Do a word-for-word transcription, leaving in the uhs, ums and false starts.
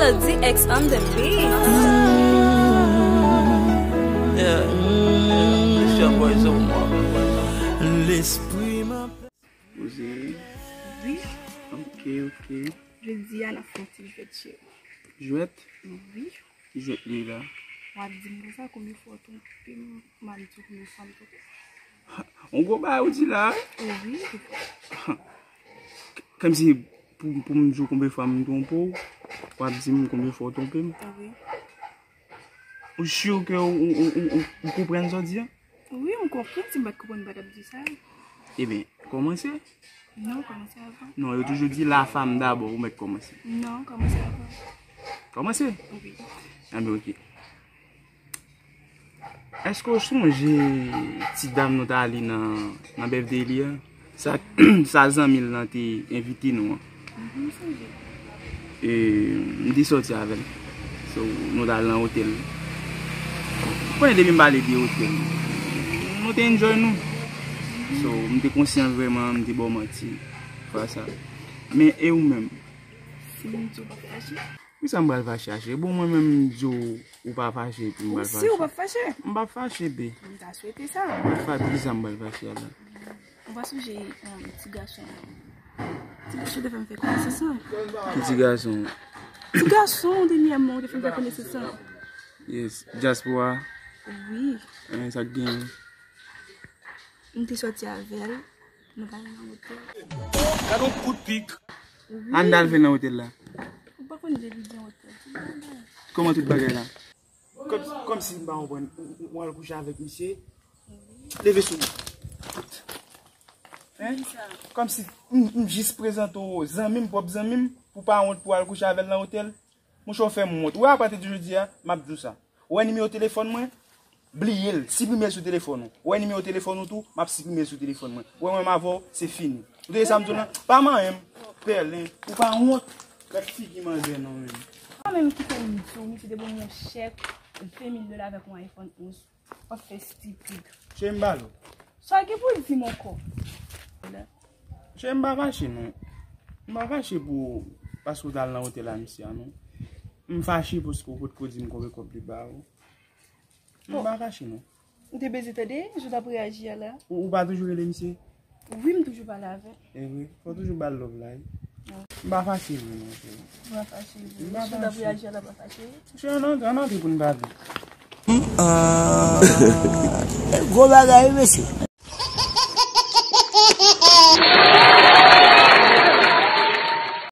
D X on the beat. Yeah. It's your boy Zoma. Lespri m ap Poze. Wi, Ok, ok. jodi a n ap fè yon ti jwèt cheri. Jwèt? Wi, Ki jwèt li la? w ap di m konsa konbyen fwa w twonpe m, m ap di w konbyen fwa m twonpe w. On gwo bagay ou di la. Wi, Kòmsi pou, pou m di w konbyen fwa m twonpe w, w ap di m konbyen fwa w twonpe m. wi. Ou sure ke ou, ou, ou, ou, ou konprann sa w di a? Wi, m konprann, si m pa t konprann m pa t ap di sa. Ebyen, kòmanse. Non, kòmanse avan. Non, yo toujou di la femme d'abord, ou mèt kòmanse. Non, kòmanse avan. Kòmanse? Wi. Anben, ok. Èske w sonje ti dam nou t ale nan, nan birthday li a? Sa, sa zanmi l lan te envite nou an. Mhm, m sonje. E, m te sòti avè l. So, nou t al nan otèl. Ou konnen depi m pale de otèl, nou te enjoy nou. So, m te konsyan vrèman, m te ba w manti. Fwa sa. Men, e ou menm? Si m di w pa fache? Poukisa m pral fache a, cheri? Bon, mwen menm m di w ou pa fache epi m Ou pral si w pa fache. Fache? M p ap fache, be. M ta swete sa. Fa- Poukisa m pral fache a la? Ou pa sonje um, ti gason. Ti gason te fè m fè konesans lan. Ki ti gason? Ti gason dènyèman ou te fè m fè konesans lan. Yes. Diaspora. Wi, Eh, sa k genyen? m te sòti avè l. Nou t al nan otèl. Gade yon kout pik. Ann al fè nan otèl la. Ou pa konn depi gen otèl. Ti bagay. Kòman tout bagay la? Kòm, kòmsi m pa konprann. Ou, ou, ou al kouche avèk misye? Leve sou mwen. Hein? Kòmsi m, m jis prezante w zanmi m, pwòp zanmi m, pou pa wont pou al kouche avè l nan otèl. Monchè, w fè m wont. Ou wè, apati de jodi a, m ap di w sa. Ou wè nimewo telefòn mwen? Bliye l, siprime l sou telefòn ou. Ou wè nimewo telefòn ou tou, m ap siprime l sou telefòn mwen. Ou wè mwen m avè w, se fini. Ou tande sa m di w lan? Pa manyen m, pèlen, ou pa wont. Gad figi manzè non menm. Ou menm ki fè m di w, misye te ban m yon chèk ven mil dola avèk yon iPhone onz. W ap fè stipid. Cheri m ba l ou. Sa w gen pou w di m ankò? Cheri m pa fache non. M pa fache pou paske w t al nan otèl a misye a non. M fache paske w potko di m konbyen kòb li ba ou. M pa fache non. Ou te bezwen tande jan w t ap reyaji a la? Ou, ou pa toujou rele misye? Wi, m toujou pale avè l. E vre, fò toujou ba l love la wi. M pa fache vre non cheri. Ou pa fache vre. M pa Jan w t ap fache. Reyaji a la pa fache. Cheri, ann antre, ann antre pou n pale. Gwo bagay wi mesye.